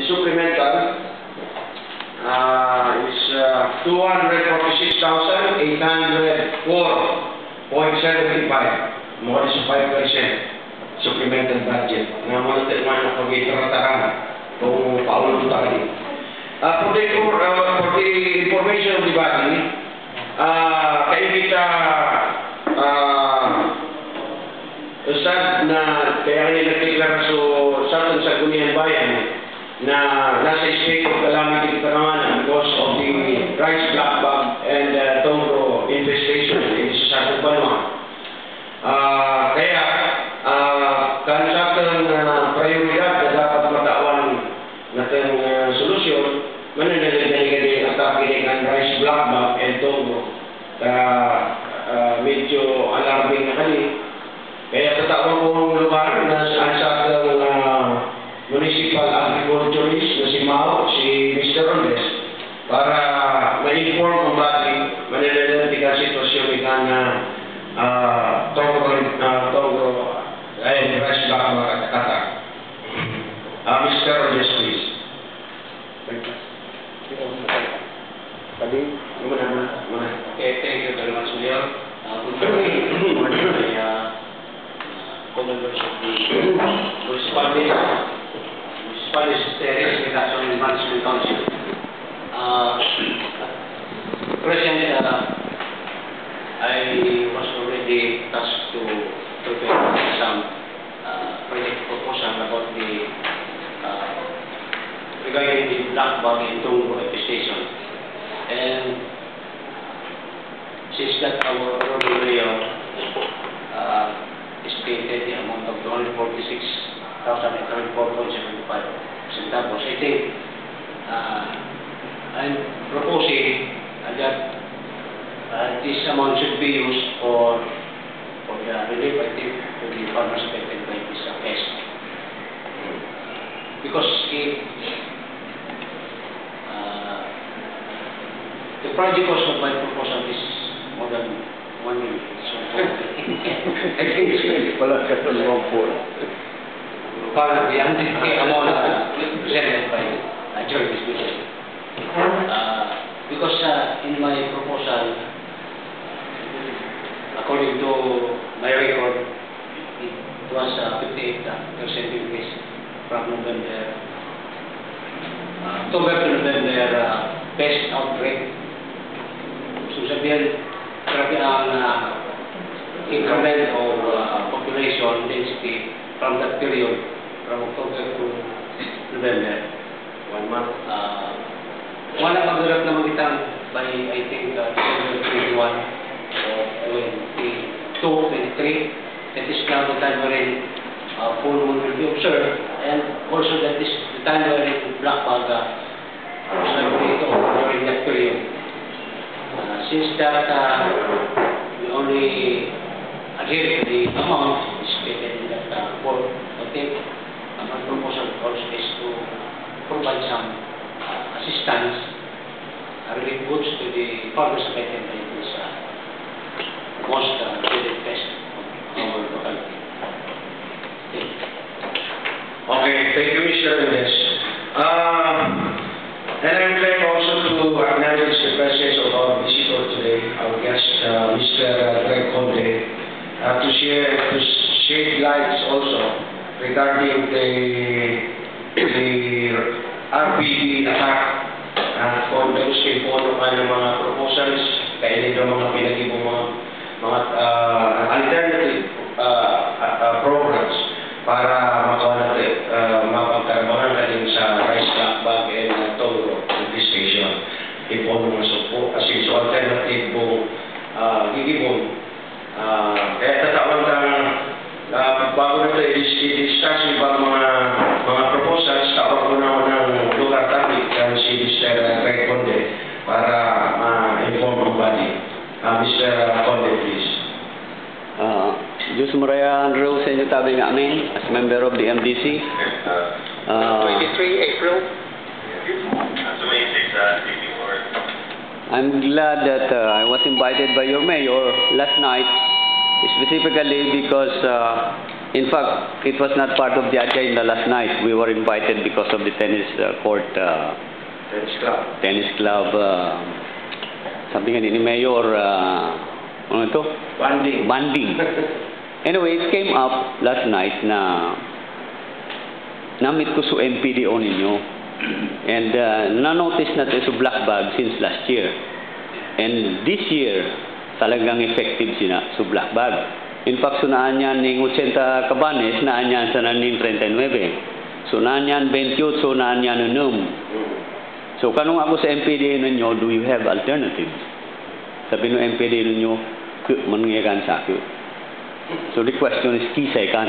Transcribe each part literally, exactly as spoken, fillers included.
Supplemental, ah, is, ah, two hundred forty-six thousand eight hundred four point seventy-five, more than five percent supplemental budget. Na mga tayo mga nakapag-itarataran kung paulong tayo. Ah, for the, for, ah, for the information of the body, ah, kayo kita, ah, sad na kaya nga nagdeklara so, sa aton sa Sangguniang Bayan, na nasa state of calamity kita ngayon because of the rice black bug and, uh, tongro infestation in sa Sarato Banwa. Ah, kaya, ah, kan sa atong, ah, prioridad na dapat matawan natin, ah, solusyon, mananagad na yung atake ng rice black bug and tongro. Kaya, ah, medyo alarming na kami. Kaya tatawan ko ang lugar na sa, sa atong, ah, municipal agriculturist na si Mao, si Mister Robles, para ma-inform ang body, manananatigan sitwasyon ni Gana, ah, Tongro, ah, Tongro, ay, Rice Block, mga katakata. Ah, Mister Robles, please. Pwede. Pwede. Muna, muna, muna. Okay, thank you very much, Mayor. Uh, good morning. Good morning, uh, uh, co-members of the municipal, municipal Terrace Reduction Management Council. Uh, President, uh, I was already tasked to prepare some uh, project proposal about the, uh, regarding the black bug in Tongro F P station. And since that our honorable mayor, uh, stated the amount of two hundred forty-six thousand eight hundred four point seven five centavos, I think, uh, I'm proposing that, uh, this amount should be used for for the relief, I think, to the farmers affected by this, uh, pest. Because if, uh, the project cost of my proposal is more than one million. So, I think it's Wala ka sa mga po. Parang yan, the amount, uh, presented by, uh, George Bishop. Uh, because, uh, in my proposal, according to my record, it was, uh, fifty-eight percent increase from November, uh, October to November, uh, pest outbreak. So, sabihin, grabe ang, uh, increment of, uh, population density from that period, from October to November. One month. Ah, wala pa, ganap naman kita by, I think, uh, December twenty-one o twenty-two, twenty-three. That is now the time wherein, uh, full moon will be observed, and also that is the time wherein black bug, uh, is likely to occur during that period. Uh, since that, uh, we only adhere to the amount stated in that, uh, board, I think, uh, my proposal also is to provide some, uh, assistance, uh, relief goods to the farmers affected by this, uh, most, uh, dreaded pest of our locality. Thank you. Okay, thank you, Mister Mendez. Uh, and I would like also to acknowledge the presence of our visitor today, our guest, uh, Mister Greg Conde, uh, to share, to shed lights also regarding the, the R P D attack. Uh, kung tapos kayo po ano ka ng mga proposals, kainin ng mga pinag-ibong mga, mga, uh, alternative, uh, uh, uh, programs para makawa natin, uh, mapagkarabangan ka din sa rice black bug and, uh, tongro registration. Ipon mga sugpo, as in, so alternative mong, uh, gigibon. Ah, kaya tatawan ka, ah, bago na tayo i-, i-discuss yung ibang mga, mga proposals, tawan ko naman ng lugar tabi kan si Mister Greg Conde para ma-inform ang body. Ah, Mister Conde, please. Ah, Jose Maria Andrew, sa inyo tabi nga amin, as member of the M D C. Ah, twenty-three April. I'm glad that, uh, I was invited by your mayor last night, specifically because, uh, In fact, it was not part of the agenda last night. We were invited because of the tennis, uh, court, uh, Tennis club. Tennis club, uh, sabi nga ni Mayor, uh, ano to? Banding. Banding. Anyway, it came up last night na na-meet ko sa M P D O ninyo. And, uh, na-notice na to sa black bag since last year. And this year, talagang effective sina sa black bag. In fact, so naanyan ning ochenta kabanes, naanyan sana ning treinta y nueve. So naanyan bentiocho, naanyan unom. So, kanong ako sa M P D A ninyo, "Do you have alternatives?" Sabi ng M P D A ninyo, "Ku-, man nga kan sa ku." So, the question is, "Kisay kan?"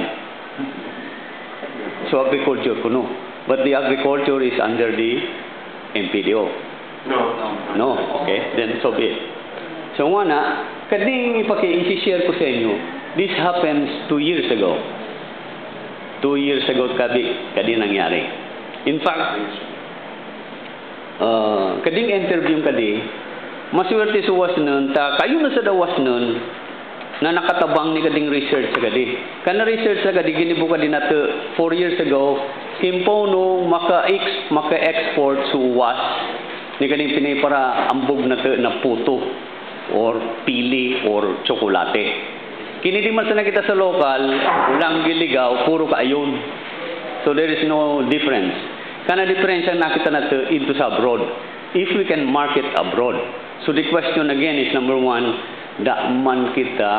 So, agriculture ko, no. But the agriculture is under the M P D O. No. No, okay. Then, so be it. So, nga na, kading ipaki-, isi-share ko sa inyo, this happens two years ago. Two years ago, kadi, kadi nangyari. In fact, Ah, kading interview kadi, maswerte sa Wasnon, ta kayo na sa Wasnon na nakatabang ni kading research sa kadi. Kan research sa kadi, ginibo kadi nato four years ago, himpo no maka-ex-, maka-export sa Was ni kading pinipara ambog nato na puto or pili or tsokolate. Kini di man sana kita sa lokal, walang giligaw, puro kaayon. So there is no difference. Kana diferensya nakita nato into sa abroad, if we can market abroad. So the question again is, number one, da man kita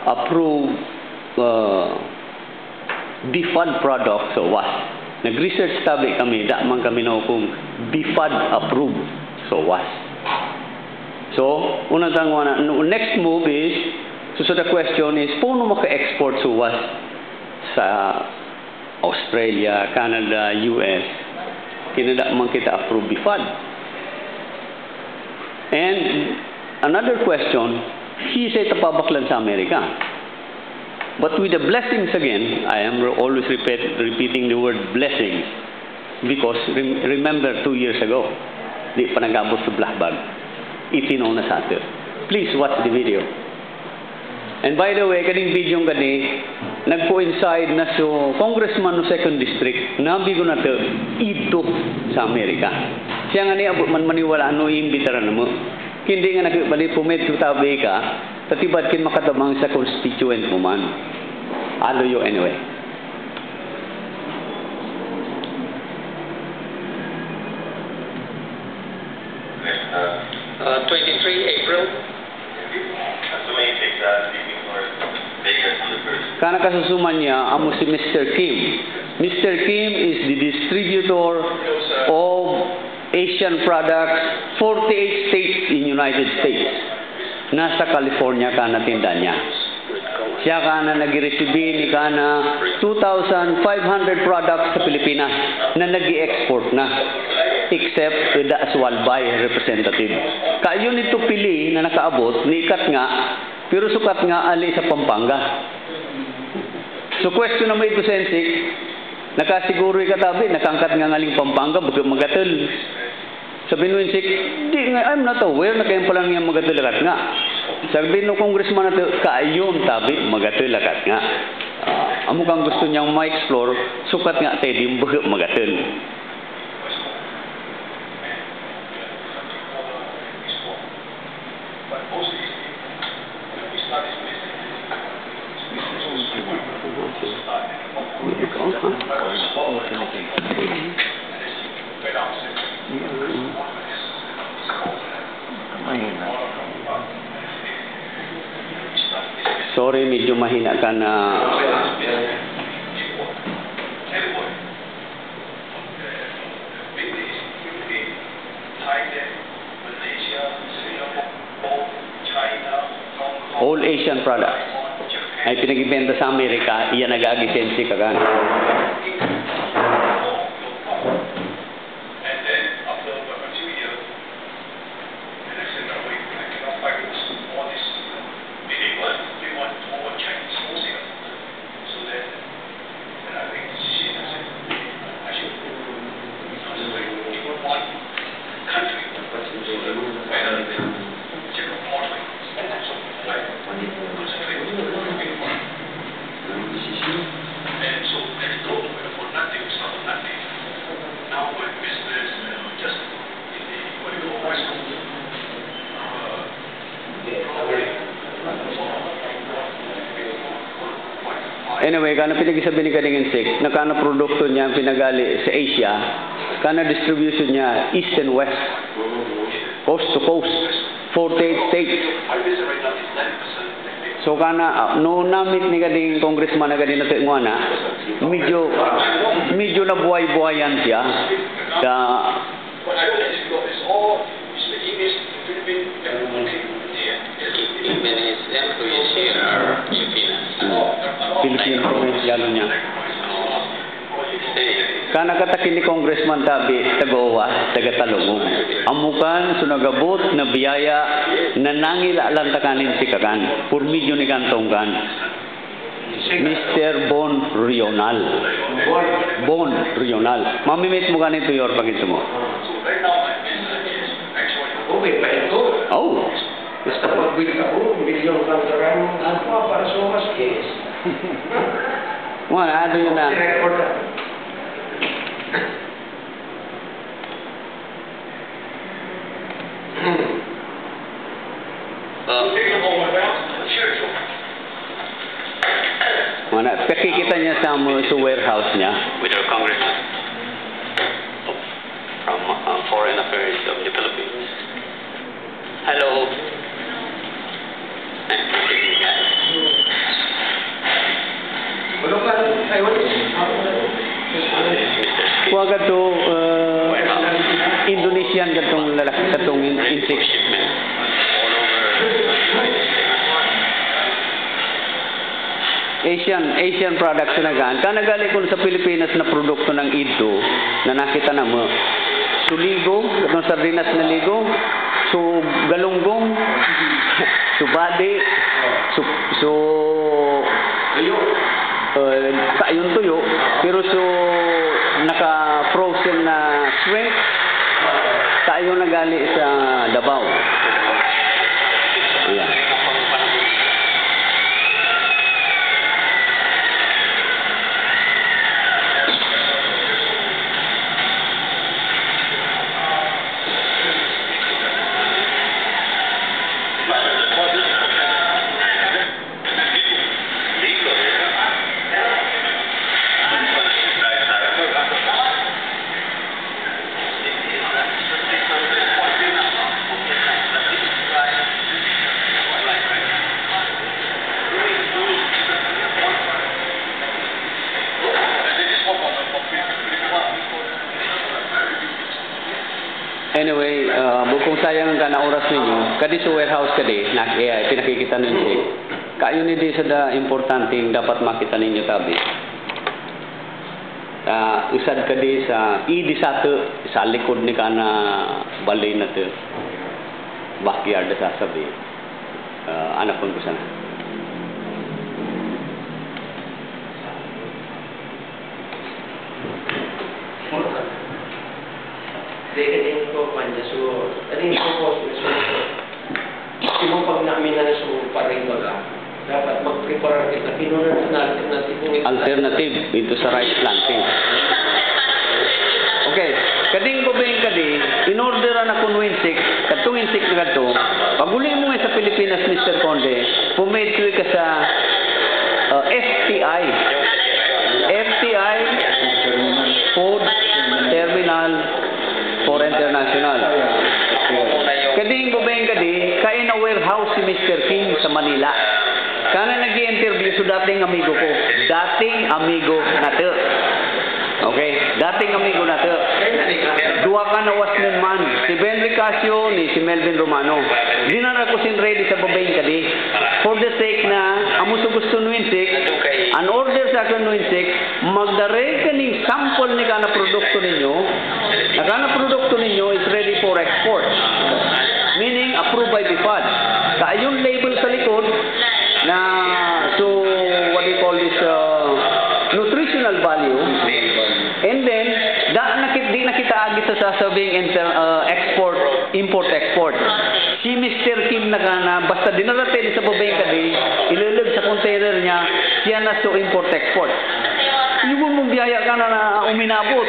approve, uh, BIFAD product sa Was. Nag-research tabi kami, da man kami nahukom BIFAD approved sa Was. So, unang tangwa na, no, next move is, so, so the question is, paano maka-export sa Was? Sa Australia, Canada, U S, kinada man kita approve BIFAD. And another question, hisay ta pabaklan sa Amerika? But with the blessings again, I am re-, always repeat, repeating the word blessings because rem-, remember two years ago, di pa nag-abot sa black bag. Itinaw na sa atin. Please watch the video. And by the way, kaning video kani, nag-coincide na so Congressman no Second District, nabi ko na to, idto sa Amerika. Siya nga ni, abot man maniwala, ano, iimbitaran na mo. Hindi nga nag-, bali, pumed ko tabi ka, tatibad kin makatabang sa constituent mo man. Alo yo, anyway. Uh, twenty-three April. Kana kasusuman niya, amo si Mister Kim. Mister Kim is the distributor of Asian products, forty-eight states in United States. Nasa California kana tinda niya. Siya kana nagiresibi ni kana two thousand five hundred products sa Pilipinas na nag-i-export na, except the Aswal Bay representative. Kayo nito pili na nakaabot, niikat nga, pero sukat nga ali sa Pampanga. So, question na may ito, Sensik, nakasiguro ikatabi, nakangkat nga ngaling Pampanga, baga magatel. Sabi ni Winsik, "Di nga, I'm not aware na kayo pala niya magatulakat nga." Sabi no congressman nato, "Kayon tabi, magatulakat nga. Ah, amo kang gusto niyang ma-explore, sukat nga tayo di baga magatul." Sorry, medyo mahina ka na. All Asian products ay pinagbebenta sa Amerika, iyan nag-aagi sa M C kagan. Anyway, kan pinagsabi ni kading insik, na kan produkto niya pinagali sa Asia, kan distribution niya east and west, coast to coast, forty-eight states. So, kan, ah, no namit ni kading congressman na kading natigwa na, medyo, medyo nabuhay-buhayan siya. Sa Even his employees here are Filipinas. Filipino, Filipino niya. Kan nakatakin ni Congressman tabi, taga-Owa, taga-Talungog. Amo kan, so nagabot na biyaya na nangila lang ta kanin si kakan. Por milyon ni kantong kan. Mister Bon Rional. Bon Rional. Mamimit mo ganito, your pagkita mo. Okay pa ito. Oh. Basta pag-build ako, milyon kang karang, ano pa, para sa mas case. Wala, ano yun na? Record na. Wala, nakikita niya sa mo-, sa warehouse niya. With our congressman from, uh, Foreign Affairs of the Philippines. Hello. Wa kadto, uh, Indonesian kadtong lalaki, kadtong in-, insik. Asian, Asian products na gaan. Kan nagali kun sa Pilipinas na produkto ng idto na nakita na mo. So, ligo, itong sardinas na ligo. So, galunggong. So, badi. So, so, uh, kayon tuyo. Pero so, naka-frozen na shrimp. Kayon nagali sa Davao. Ayan. Anyway, ah, bukong sayang ka na oras ninyo, kadi sa warehouse kadi, na, eh, pinakikita ninyo, eh. Kayo ni di sa da importante yung dapat makita ninyo tabi. Ah, usad kadi sa, idi sa to, sa likod ni kana balay na to. Backyard sa sabi. Ah, anak ko sana. Dahil kanina po, man, so, kanina po po, so, so, yung pag namin na so, parang baga, dapat magpreparar kita, kinunan sa alternative kung ito. Alternative, ito sa rice planting. Okay, kading ko ba yung kadi, in order na kun winsik, kadtong insik na kadto, pag-uli mo nga sa Pilipinas, Mister Conde, pumetre ka sa, uh, F T I. F T I, Food Terminal for International. Kading ko ba yung kadi, kain na warehouse si Mister Kim sa Manila. Kana nag-i-interview sa dating amigo ko. Dating amigo na to. Okay? Dating amigo na to. Duwa ka na wasn't man. Si Ben Ricasio ni si Melvin Romano. Dinara ko sin ready sa babaeng kadi. For the sake na, amo sa gusto nung insik, an order sa akin nung insik, magdare ka ning sample ni kana produkto ninyo, na kana produkto ninyo is ready for export. Meaning, approved by BIFAD. Kayon label sa likod, na, so, what do you call this, uh, nutritional value. And then, da, nakit-, di na kita agi sa sasabing inter-, uh, export, import-export. Si Mister Kim na kana, basta dinarating sa babaeng kadi, ilulog sa container niya, siya na so import-export. Yun mo biyaya ka na, na uminabot.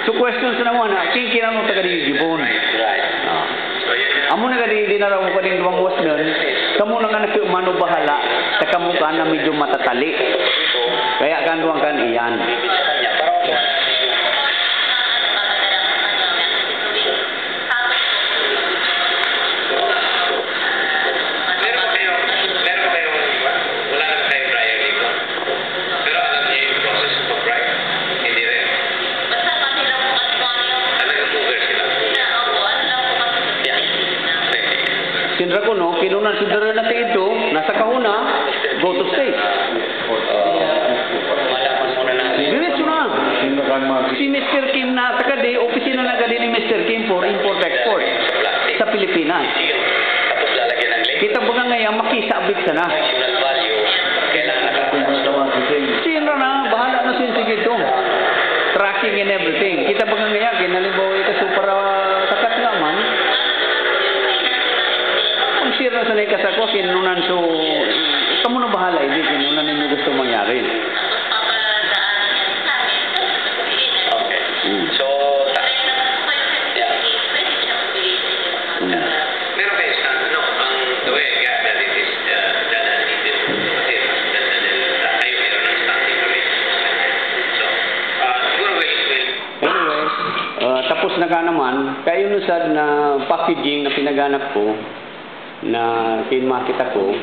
So, question sa naman, ha? King kinano taga di gibon? Ah. Amo na gani, di na raw ko kading duwang was nun. Kamo na nga nagmano bahala. Sa kamo ka na medyo matatali. Kaya kan duwang kan iyan. Meron ba kayo, meron ba kayo, wala na ba kayong prior dito? Pero alam niyo yung process of a bride? Hindi rin. Basta mahirap po kasi kung ano yung Talagang mover sila. Opo, ano lang po kasi sa Yeah. Pilipinas. Sige. Sinra ko, no? Kinunan si Dara na ito, nasa kahuna, go to state. Malaman muna natin. Diretso na. Si Mister Kim na, taga di, opisina na gadi ni Mister Kim for import-export sa Pilipinas. Tapos lalagyan ng label. Kita ba nga ngayon, makisabit sana? Additional value, kailangan na Sinra na, bahala na siya, sige ito. Tracking and everything. Kita ba nga ngayon, kinalimbawa ito, so para sakat nga man. Ang sira sa nagkasako, kinunan so, kamo na bahala, hindi, kinunan ninyo gusto mangyari. Okay. Mm. So, ta-, yeah. Mm. Meron kayo sa, ano, ang, the way I got that it is, uh, done and dated, kasi, uh, kayo meron ng standing arrangement. So, uh, siguro we will Anyway, uh, tapos na ka naman. Kaya yun sad na packaging na pinaganap ko, na kinmakit ako.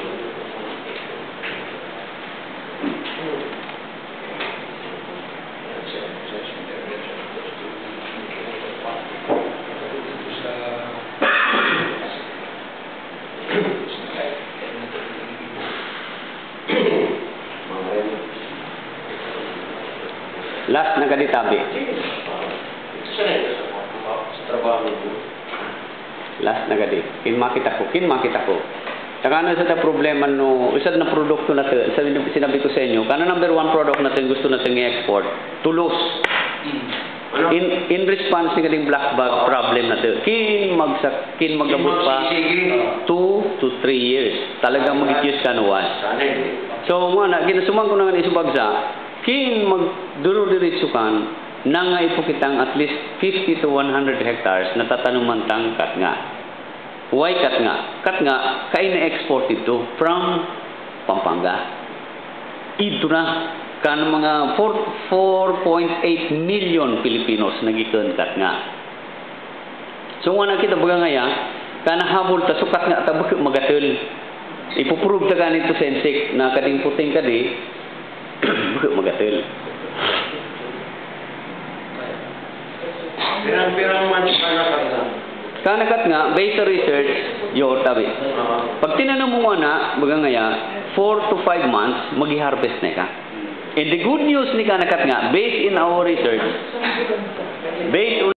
Last na gadi tabi. Last na gadi. Kinmakit ako. Kinmakit ako. Taka na sa ta problema no, isa na produkto na to, sa sinabi ko sa inyo, kana number one product natin gusto natin i-export, tulos. In, in response ni gading black bag problem na to, kin magsa-, kin magabot pa two to three years. Talagang mag-itiyos ka nuwas. So, mga na, ginasuman ko na nga ni subagsa, kin magduro-diritso kan, nangaipo kitang at least fifty to one hundred hectares na tatanuman tang katnga. Why katnga? Katnga, kain na export ito from Pampanga. Ito na, kan mga four, four point eight million Filipinos nagikon katnga. So, nga na kita baga ngaya, kanahabol ta, sukat nga ta, baka magatul. Ipuprove ta ganito sa insik na kading puting kadi, baka magatul. Pirang-pirang man siya nakatnga. Kanakat nga, based sa research, yo, tabi. Pag tinanom mo nga na, baga ngaya, four to five months, mag-harvest na ka. And the good news ni kanakat nga, based in our research, based on